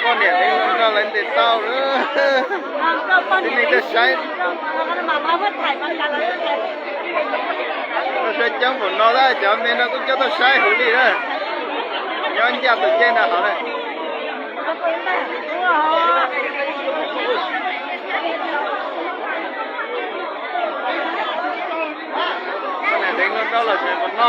Poj niam deev hluas nraug lawv ntes tau lawm. Tib neeg tuaj saib. Tuaj saib coob npaum no tab cov me no kuj coj tuaj saib huv li na. Nyob ncaj tus ncej ntawd hov na. Deev hluas nraug los tseem npaum no.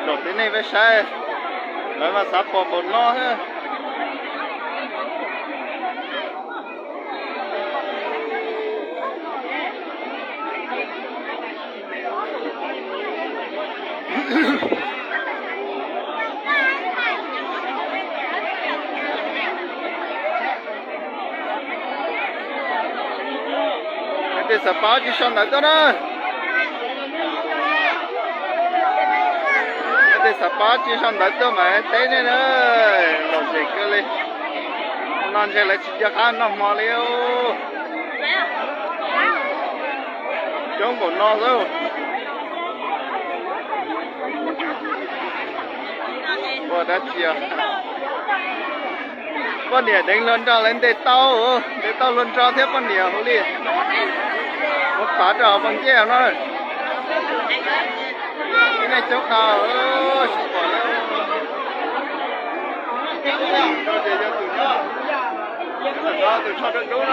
Tsoom tib neeg peb saib, lawv mas xav pom npaum no thiab. Tej xav pab tsis sau ntawv tuaj na. Tej xav pab tsis sau ntawv tuaj mas teb nej na. Lom zem kawg li. No ntshe lawv tsis nco qab noj hmo li. Coob npaum no xwb. Ua dab tsi? Poj niam deev hluas nraug lawv ntes tau, ntes tau hluas nraug thiab poj niam huv li. Mus pav rau hauv ncej no. Tib neeg coob qhov tsis pom li. Tus tsho dub dub no,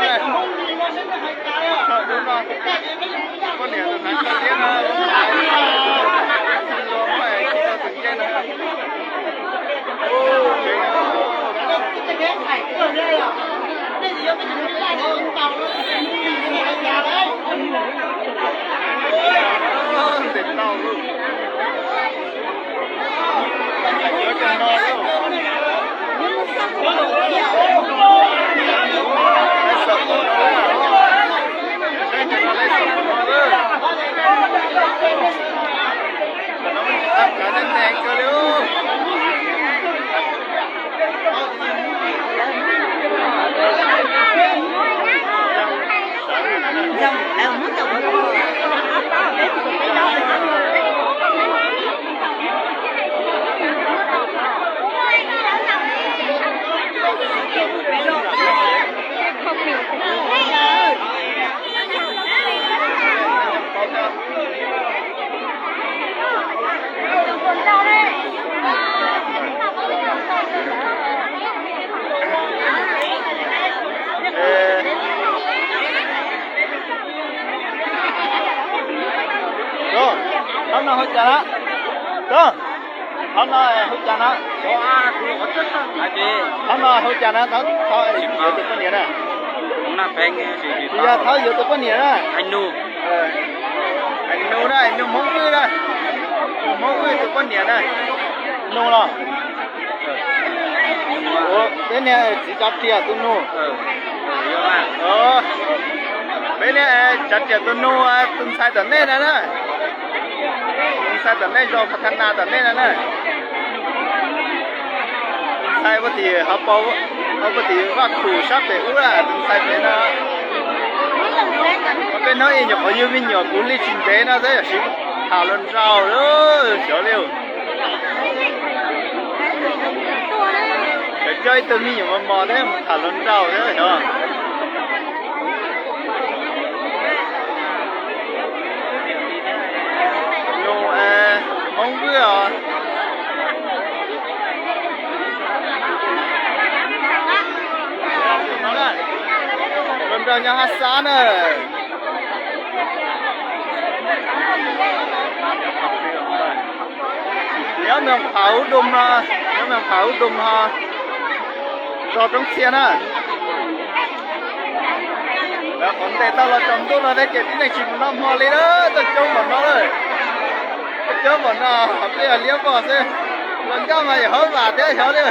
tsho dub no, poj niam tus hnav tsho liab no, tus ncej no. Tub, qhov no hu cas na? Tub, qhov no hu cas na? Qhov no hu cas na? Thaub yuav tus poj niam na. Tsis yog, Thaub yuav tus poj niam na. Nug na, nug Hmoob Vwj na. Nug Hmoob Vwj tus poj niam na. Nug los? Ua peb niag txiv Tsav Riam tus nus. Peb niag Tsav Riam tus nus, tus ntxhais tom nej na na. Tus ntxhais tom nej zos Pha Tha Na tom nej na na. Tus ntxhais puag tim hauv paus, puag tim vaj khum sab pem ub na, tus ntxhais pem no. Peb hnub ib nyuam qhuav yug me nyuam kuv li tsis ntev no xwb, yam sis tham hluas nraug xyov li. Cov coj ib tug me nyuam mos mos thiab mus tham hluas nraug thiab xyov. Nug Hmoob Vwj. Nrog nyob hab xab na. Nyob Mem Pham Hub Dum no, nyob Mem Pham Hub Dum no, zos Roob Txhia na. Qhov ntes tau los tsaus ntuj no thiab ces tib neeg tsis mus noj hmo li na, tuaj coob npaum no lawm. Tuaj coob npaum no, peb yog liab vog xwb, los ncaj mas yawm hab vam thiab xyov li.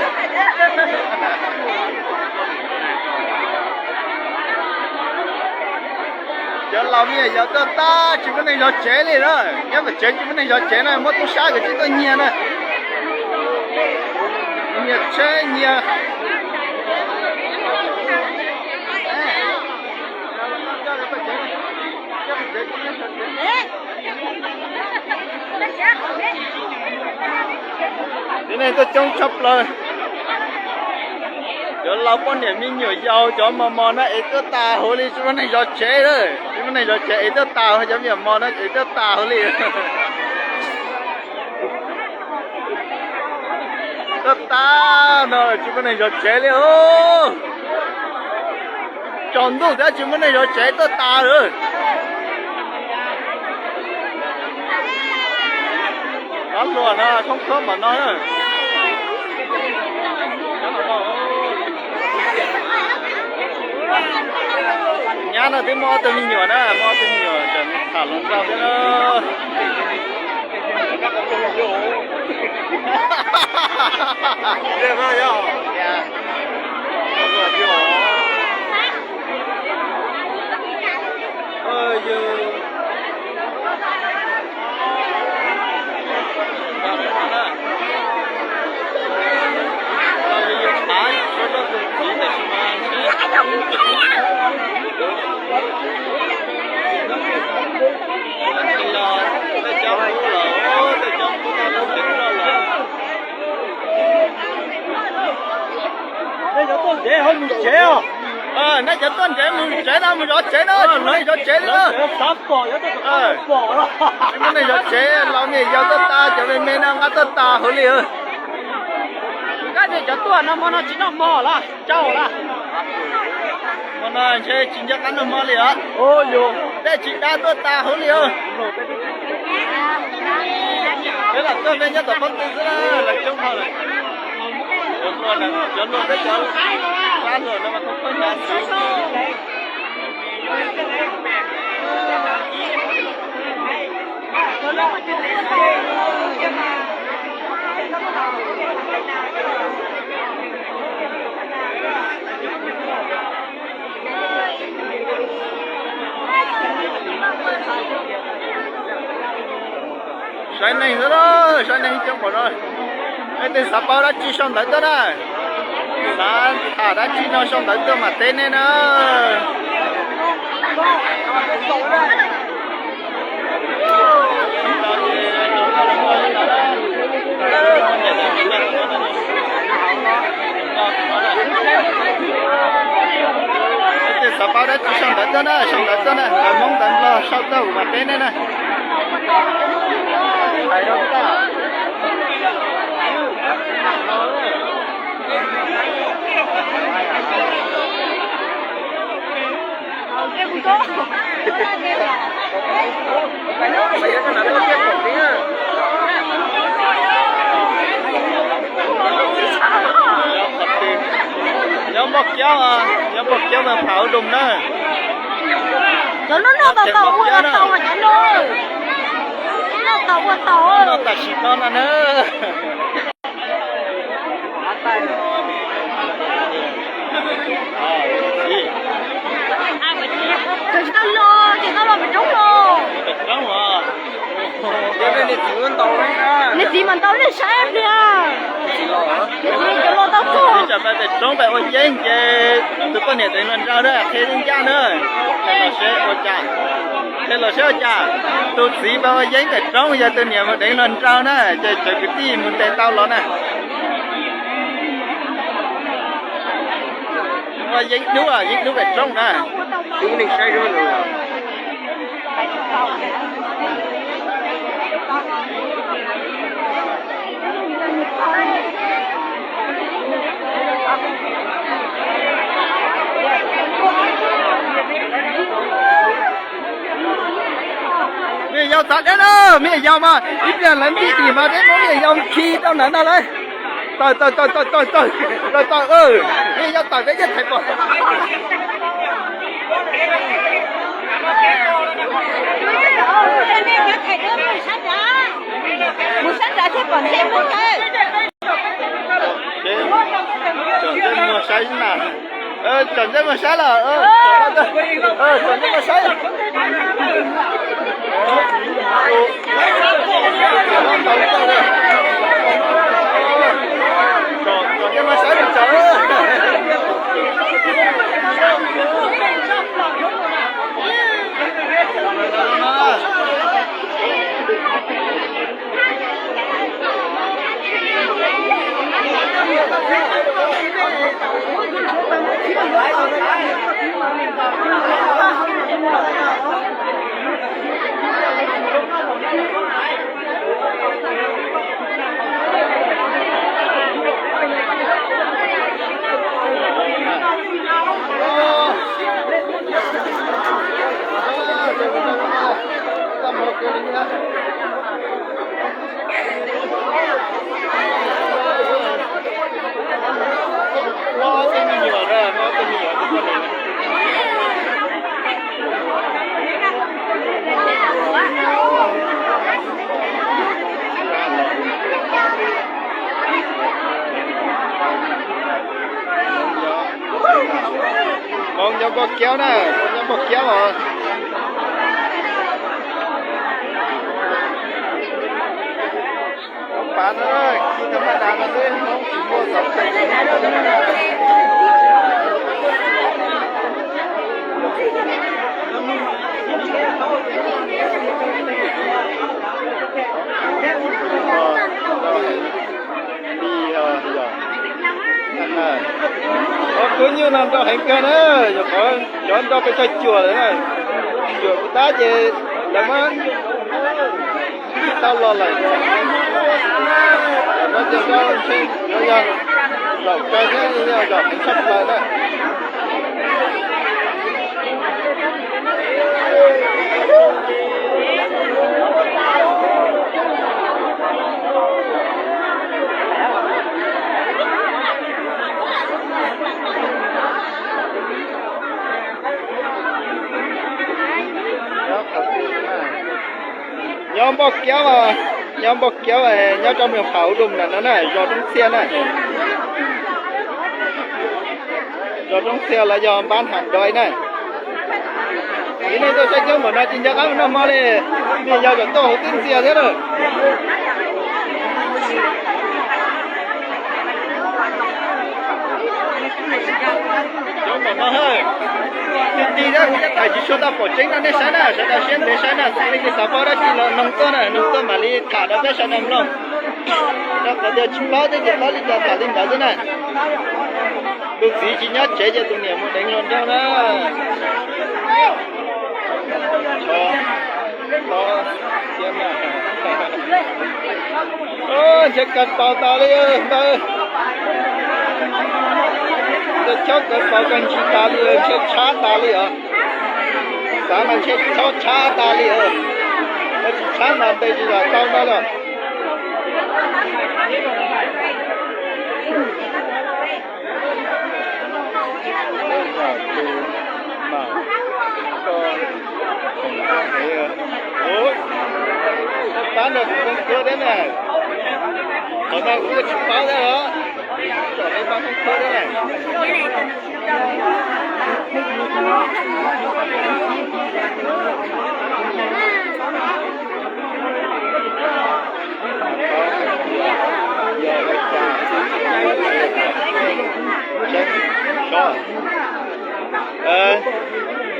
Cov laus me nyuam yaus tuaj tag tsis muaj neeg zov tsev li na, nyob pem tsev tsis muaj neeg zov tsev na, muab tub sab kom tsis tuaj nyiag na. Nyiag tsheb nyiag. Tib neeg tuaj coob tshaj plaws. Cov laus poj niam me nyuam yaus cov mos mos na es tuaj tas huv li tsis muaj neeg zov tsev lawm, tsis muaj neeg zov tsev es tuaj tas huv, cov me nyuam mos na es tuaj tas huv li. Tuaj tas no tsis muaj neeg zov tsev li os. Tsaus ntuj thiab tsis muaj neeg zov tsev tuaj tas lawm. Qab hluas no khoob khoob npaum no. Nyab no twb muaj ob tug me nyuam na, muaj ob tug me nyuam tseem tham hluas nraug thiab na. Nej cov tuaj ntsev ho mus tsev os. Nej cov tuaj ntsev mus tsev na, mus zov tsev na, tsis muaj neeg zov tsev li na. Tsis muaj neeg zov tsev, laus me nyuam yaus tuaj tas, cov me me no nqa tuaj tas huv li. Kab tias cov tuaj no hmo no tsis noj hmo lawm, tsau lawm. Hmo no ntshe tsis nco qab noj hmo li os. Tej tsis dab tuaj tas huv li os. Peb lam tuaj peb nyob tom qab twg xwb na, lawv coob dhau lawm. Cov hluas, cov hluas thiab cov dab hluas no mas thoob thoob hnyav xwb. Saib neeg xwb lauj, saib neeg coob npaum no. Leej twg xav paub dab tsi sau ntawv tuaj na. Xav tham dab tsi no sau ntawv tuaj mam teb nej na. Leej twg xav paub dab tsi sau ntawv tuaj na, sau ntawv tuaj na, ntawv Hmoob ntawv Nplog sau tuaj kuv mam teb nej na. Nyob Npoj Kiab, nyob Npoj Kiab mas phav ua doo na. Cov no noj tau tau ua tau, cov no noj tau ua tau, noj tam sim no no na. Tsis tau los, tsis tau los pem roob los. Niam txiv mas ntau nej saib pliag. Niam txiv cov los tau tuaj. Tsam pais pem roob pais ua yeeb ces tus poj niam deev hluas nraug na, qhia ncaj na. Qhia los seb ua cas, qhia los seb ua cas. Tus txiv pais ua yeeb pem roob yog tus niam mus deev hluas nraug na, ces cov kwv tij mus ntes tau los na. Ua yeeb dub, yeeb dub pem roob na. Twb muaj neeg saib zoo. Dab na, me nyuam yaus mas ib pliag lawv nti dim mas deb muab me nyuam yaus khi rau ntawm no lawm. Tawm tawm tawm tawm tawm tawm tawm tawm, me nyuam yaus tawm peb thiaj thaiv pom. Mus sab nrad thiaj pom ntsej muag tawg. Tsom ntsej muag saib na. Tsom ntsej muag saib los. Tsom ntsej muag saib. Tsom ntsej muag saib tsom. Hmoob nyob npoj kiab na, Hmoob nyob npoj kiab os. Hmoob pab na, khi thab maj das no xwb, Hmoob tsis muaj xov tooj. Ob tug nyuj no nrau heev kawg na, nyuam qhuav cov nrau pes tsawg cuam lawm na, cuam kuv tab ces lawv muab tau los lawm. Cov no ces nrau ntshe yuav yog zaum kawg thiab, yog zaum heev tshaj plaws na. Nyob npoj kiab, nyob npoj kiab, nyob rau me nyuam qhav ub dum ntawm no na, zos Roob Txhiaj na. Zos Roob Txhiaj los yog npab Ntham Doi na. Ib leeg tuaj saib coob npaum no tsis nco qab mus noj hmo li, me nyuam yaus zaum tuaj hauv twb ntxias thiab lawm. Coob npaum no, ti ti thiab kuv cov thaij tsis tshua tau pom tseeb rau nej saib na, sawv daws siab ntev saib na, leej twg xav paub dab tsi los noog tuaj na, noog tuaj mam li tham rau peb sawv daws mloog. Rau qhov tias tsis paub twb tsis paub li cas tham li ntawd xwb na. Tus txiv tsis nyob tsev ces tus niam mus deev hluas nraug na. Ntshe kawg paus tas li ntawd. Ntshe chob kawg paus kawg ntsis tas li, ntshe tshab tas li os. Xav mas ntshe chob tshab tas li os. Tsis tshab mas ntes tsis zam tau no lawm. Pab nrog kuv koob khuab thiab na. Qhov no kuv tsis paub thiab os. Tsom nej pab koob khuab thiab na.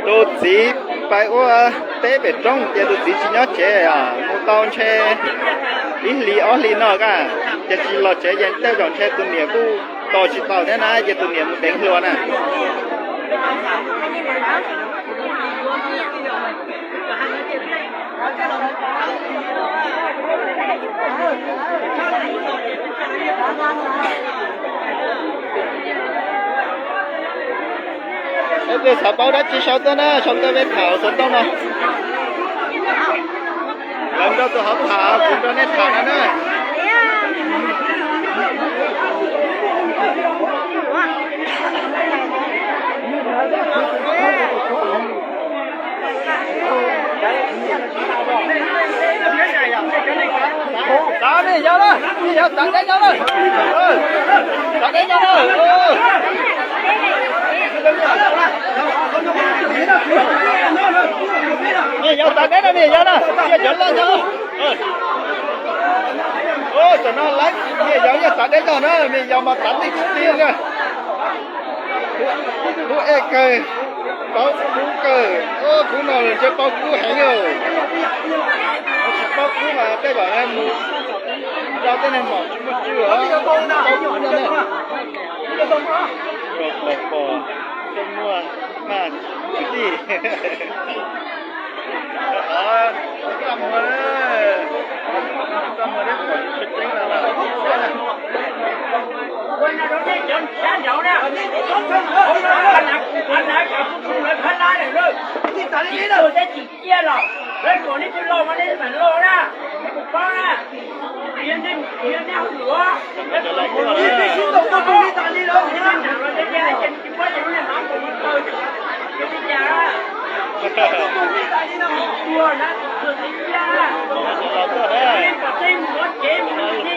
Tus txiv pais ua teb pem roob ces tus txiv tsis nyob tsev os, mus tau ntshe ib hlis ob hlis no ka, ces tsis los tsev ces tej zaum ntshe tus niam kuj tos tsis taus thiab na, ces tus niam mus deev hluas na. Leej twg xav paub dab tsi sau tuaj na, sau tuaj peb tham xov tooj no. Lawv nrog tus hauv tham, kuv nrog nej tham no na. Txav me nyuam yau na, me nyuam yau txav deb no na. Txav deb no na. Me nyuam yau txav deb no, me nyuam yau na, cia cov loj ntag. Tam no lawv me nyuam yau yeej txav deb zog na, me nyuam yau mas txav tib tib na. Kub ej kawg, paub kub kawg, kub no ntshe paub kub heev os. Tsis paub kub mas tej zaum mus rau tej neeg mom tsis muaj tswv os, paub kub no ne. Rau pos pos, tej muaj maj kwv tij.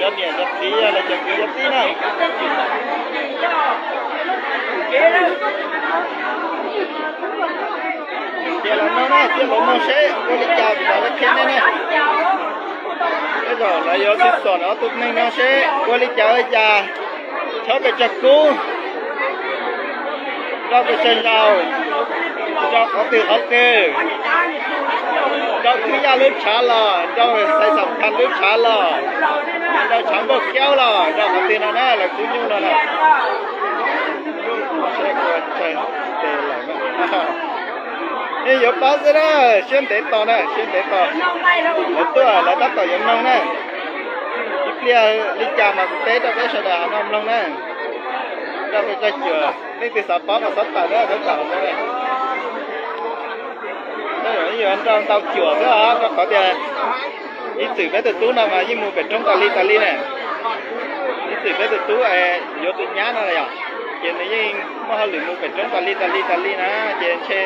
Cov niam cov txiv los cov kwv cov tij na. Cia los mloog na, cia los mloog seb ua li cas vim los lawv qhia nej ne. Tej zaum lawv yuav sib xom ob tug neeg no seb ua li cas ua li cas. Chob pes tsawg kub, nrau pes tsawg zaus, nrau qhov twg qhov twg, nrau khwb yaj lub tshav los, nrau xais xam khas lub tshav los, nrau tshav npauj kiaub los, nrau qhov twg no na, lawv kub nyuj no na. Nej yuav paub xwb na, siab ntev tos na, siab ntev tos. Lawv tuaj lawv tab tom yuav mloog na. Ib pliag li cas mas kuv teb rau peb sawv daws no mloog na. Nrau pes tsawg cuam, leej twg xav paub mas txhob tawm na, txhob tawm no. Tej zaum yuav nrau ntau cuam xwb os, rau qhov tias ib txwm peb tus tub no mas yeej mus pem roob tas li tas li ne. Ib txwm peb tus tub yuav tus nyab no yom, ces nws yeej muaj hauj lwm mus pem roob tas li tas li tas li na, ces ntshe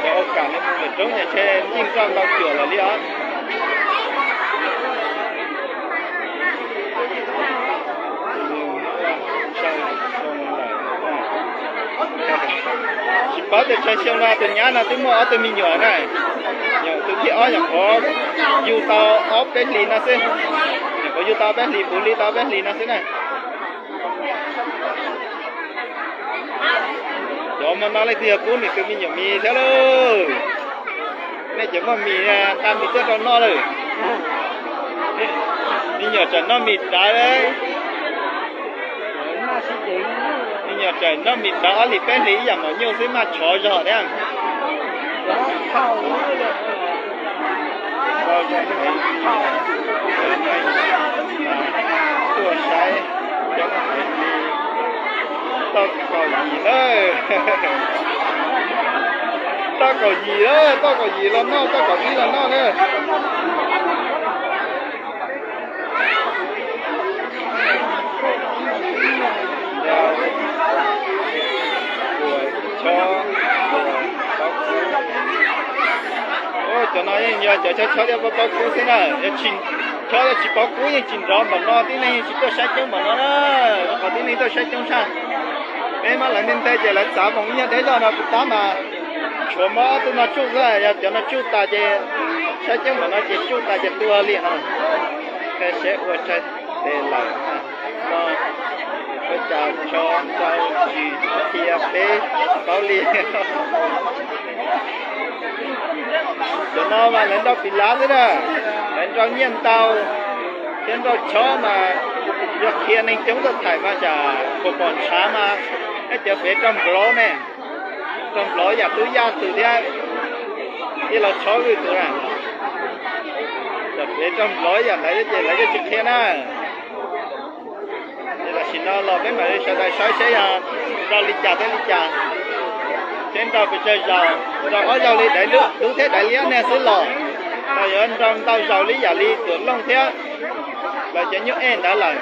cov ua kam nws mus pem roob ces ntshe yeej nrau ntau cuam lawm li os. Tsis paub tias Tshais Xyoo no tus nyab no twb muaj ob tug me nyuam na. Nyuam tus thib ob nyuam qhuav yug tau ob peb hlis no xwb. Nyuam qhuav yug tau ob peb hlis, puv hli tau ob peb hlis no xwb na. Cov hmo no leej twg yog pub nws tus me nyuam mis thiab lauj? Nej cov muaj mis nqa mis tuaj rau noj lawm. Me nyuam tseem noj mis rawv. Me nyuam tseem noj mis rawv ob hlis peb hlis ib yam mos nyuj xwb maj tshov zog thiab. Tuaj saib cov tau kaum yim lawm. Tau kaum yim lawm, tau kaum yim los noj, tau kaum ib los noj na. Chob, chob, cov no yeej yog cov chob chob thiab paub paub kub xwb na. Yog tsis chob thiab tsis paub kub yeej tsis nrov npaum no, tib neeg yeej tsis tuaj saib coob npaum no na. Qhov tib neeg tuaj saib coob tshaj. Peb muab lawv nte nte ces lawv txav moos ib nyuag deb zog no kuv tab mas tshuav mob ob tug no tsuj xwb, yog cov no tsuj tas ces saib coob npaum no ces tsuj tas ces tu li no. Qhia seb ua tsaug tes lawm no, ua cas tso ntau tsis qhia peb paub li. Cov no mas lawv nrauj pis lav xwb na, lawv nrauj nyiaj ntau thiab nrauj chob mas yog qhia neeg coob tuaj tham mas tsam puas pom ntshav mas, nej cov fev raug nplov ne, raug nplov yam tub yaj tus thiab, thiaj los chob vwj tus na. Cov fev raug nplov yam ntawd ces lawv yeej tsis qhia na. Ces tam sim no los peb mam li sawv daws saib seb yog nrauj li cas thiab li cas, seb nrauj pes tsawg zaus, nrauj ob zaug li daiv dub thiab daiv liab niag xwb los. Los yuav nrau ntau zaus li yam li Tuam Looj thiab los cov nyuj ej ntawd lawm.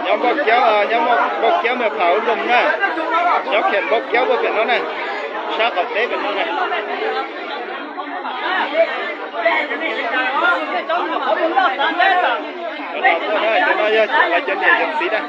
Nyob Npauj Kiaub, nyob Npauj Kiaub me phav ub loog na, nyob Khem Npauj Kiaub puag pem no na, sab qaum teb pem no na. Cov no yog lawv cov niam cov txiv na.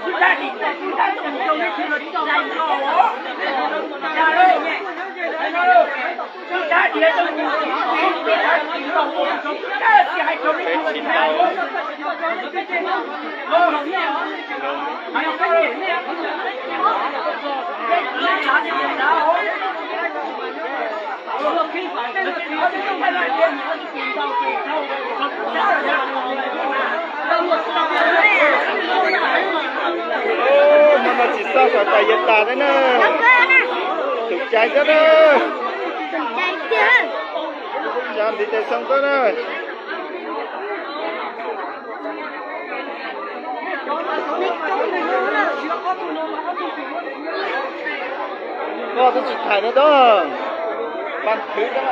Hmo no tsis xauj xov tas yuav tas thiab na. Tus cai xwb na. Tsa ntiv tes xoo xwb na. Koj twb tsis tham no tab. Pas khwv tab.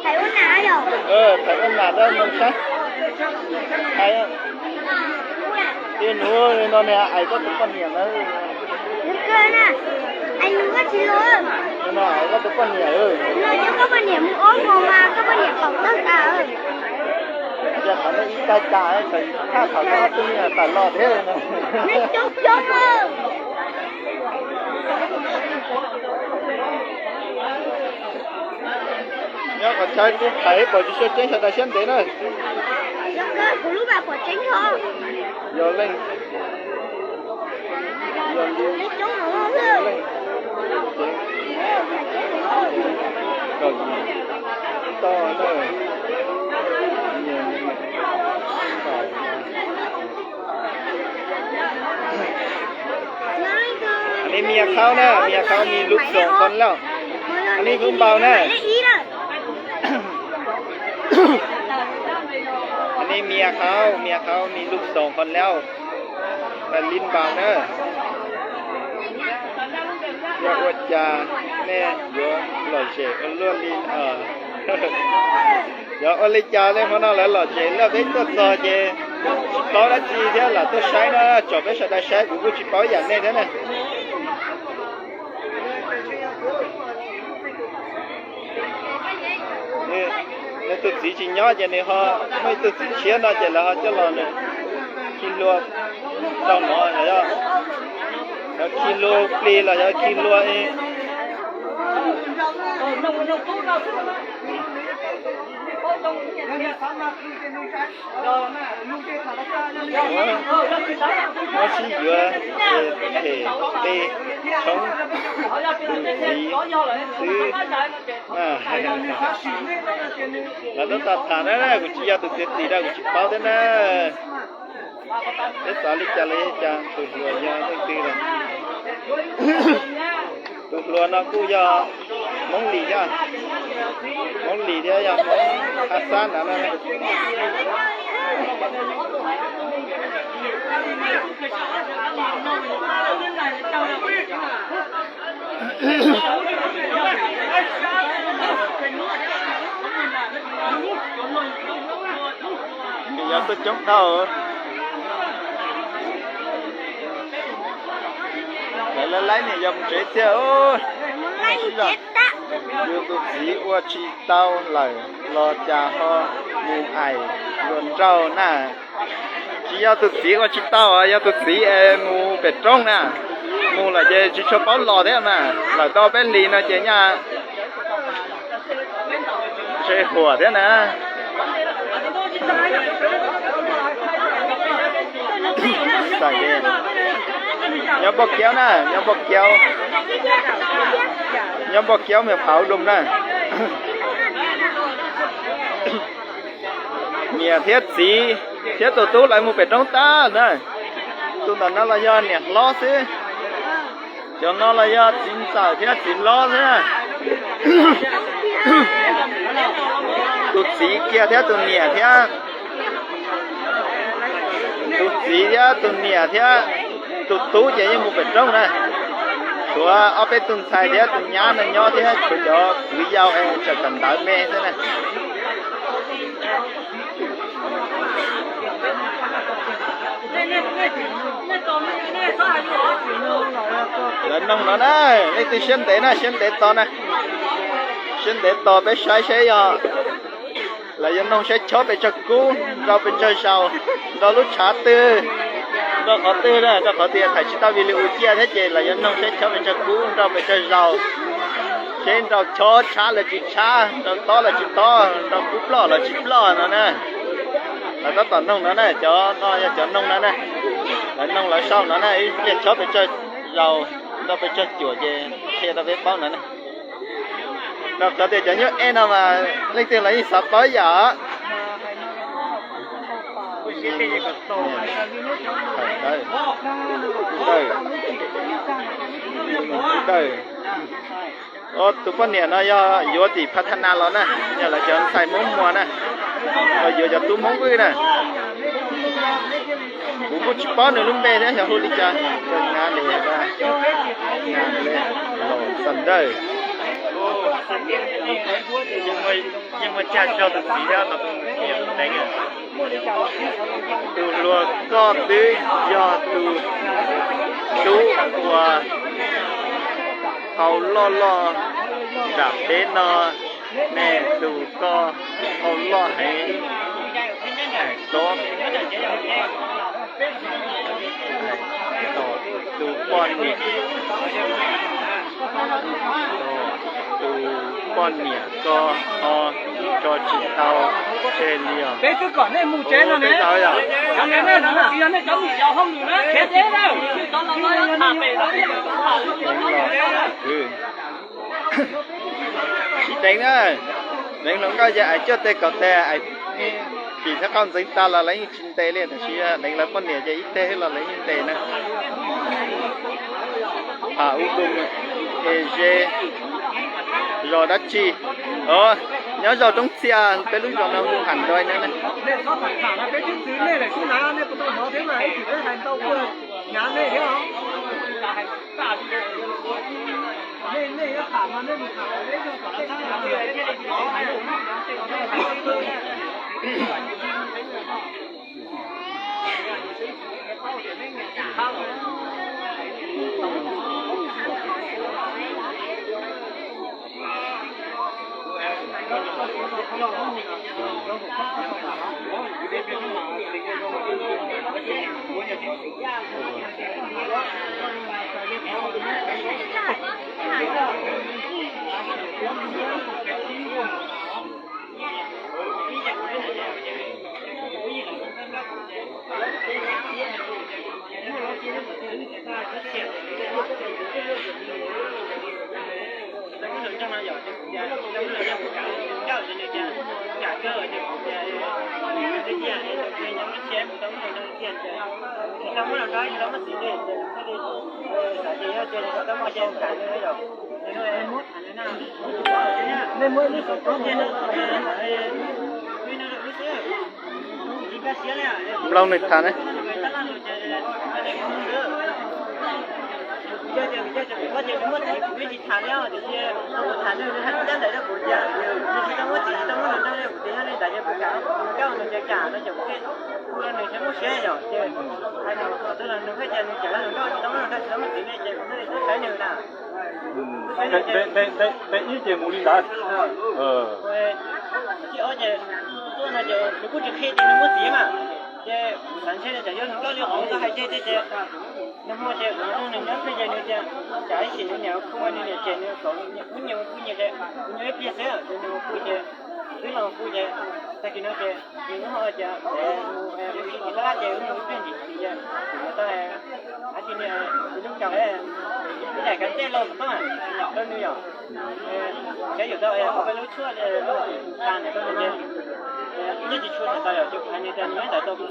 Thaiv ua nam tab no saib. Thaiv, ib nus no niag ais koj tus poj niam ntawd. No ais koj tus poj niam. Ces qhov no ib tag cas, thaj thaum koj ob tug me nyuam tawm los thiab no. Nyob qhov chaw twb thaiv pom tsis tshua tseeb sawv daws siab ntev na. Yog leej, yog leej, tseeb, kaum yim toj na. Anv mias khaub na, mias khaub mis lub xoom qhov lauj. Anv lub npaus na. Anv mias khaub, mias khaub mis lub xoom qhov lauj. Pais lib npaus na. Yog ua cas nej yuav lom zem ua luaj li? Yog ua li cas nej hmo no lawv lom zem luaj, peb tuaj txog ces tsis paub dab tsi thiab lam tuaj saib na, tsom peb sawv daws saib, kuv kuj tsis paub ib yam nej thiab na. Nws tus txiv tsis nyob ces nws ho muaj ib tug txiv tshiab no ces lawv ho coj los nws khi lua rau no, yog khi lua plig los yog khi lua Muab sib yuav, them, pe, tshoob, tus txiv xwb. Lawv tab tom tham na, kuv tsis yog tus txiav txim rau, kuv tsis paub thiab na. Peb xav li cas los yog cas, tus hluas yog leej twg lawm? Tus hluas no kuj yog Hmoob Lis thiab, Hmoob Lis thiab yog Hmoob Hab Xab ntawd no. Nws yog tuaj coob dhau. Lawv laib laib niam yau mus tsev thiab. Yus tus txiv ua tsis tau lawm los cas ho mus aim luag nraug na. Tsis yog tus txiv ua tsis tau, yog tus txiv es mus pem roob na. Mus lawm ces tsis tshua paub los thiab mas, lawm tau peb hlis no ces nyaj ntshe huam thiab na. Nyob Npauj Kiaub na, nyob Npauj Kiaub, nyob Npauj Kiaub me phav ub doo na. Niam thiab txiv thiab tus tub lawv mus pem roob tag na. Tus ntawm no los yog niam hlob xwb. Cov no los yog txiv ntxawm thiab txiv hlob xwb. Tus txiv kiag thiab tus niam thiab, tus txiv thiab tus niam thiab tus tub ces yeej mus pem roob na. Tshuav ob peb tug ntxhais thiab tus nyab no nyob thiab tshuav cov kwv yau es tseem kawm ntawv me xwb na. Lawv noog no na, leej twg siab ntev na, siab ntev tos na, siab ntev tos peb saib saib yog lawv yuav noog saib chob pes tsawg kub, nrau pes tsawg zaus, nrau lub tshav twg, nrau qhov twg na, rau qhov tias thaum tsis tau video ciaj thiab ces lawv yuav noog saib chob pes tsawg kub, nrau pes tsawg zaus, seb nrau chob tshab los tsis tshab, nrau tob los tsis tob, nrau kub ploj los tsis ploj no na. Lawv tab tom noog no na, cov no yog cov noog no na. Lawv noog lawv sau no na, ib pliag chob pes tsawg zaus, nrau pes tsawg cuam ces qhia rau peb paub no na. Rau qhov tias cov nyuj ej no mas leej twg los yeej xav paub yam. Tus poj niam no yog yuav tim Pha Tha Na los na, yog lawv cov ntxhais Hmoob Muas na, los yuav cov tub Hmoob Vwj na. Kuv kuj tsis paub nws lub npe thiab xyov hu li cas. Ntawd, tus hluas koj twb yog tus tub uas qau loj loj nram peb no ne, tus koj qau loj heev. Hais tob, hais tom tus poj niam, tom tus poj niam ko ho tso tsis tau tseg li os. Peb twb kom nej mus tsev no ne. Sib deev na, deev hluas nkauj ces ais cuaj tes kaum tes, tim thiab qau ntxeev tas los lawv yeej tsis ntes li, tab sis deev lawv poj niam ces ib teg los lawv yeej ntes na. Pham U Dum, es ze zos dab tsi? Nyob zos Roob Txhia, peb lub zos no hu Ham Nroi no na. Nplooj nws tham ne. Nqe ib ces mus li ntawd. Nqe ob ces nws kuj tsis qhia tias nws muaj txiv mas, ces xav ntshe cov yog hluas nkauj li qhov koj hais tiag tiag ces nws muaj ces kuv nug nws nyob pheej ces nws tias cas ib chim nws niam ua khu nws niam ces nws kom muab nyias ua khu nyias ces kuv nyob ib pliag xwb ces nws ua khu ces twb los khu ces tag kis no ces nws muab ho tias mus ib chim tab laj ces wb mus ib pliag ntsis ces kuv tau hais tias nws lub kaus ib daim kav ntej los tau rau nws yom. Saib yus tau ob peb lub tshuaj lub tas ntawm rau nws ces yeej tsis tshua tau yom, ces kuv hais nws tias nws nyob ntawd tau.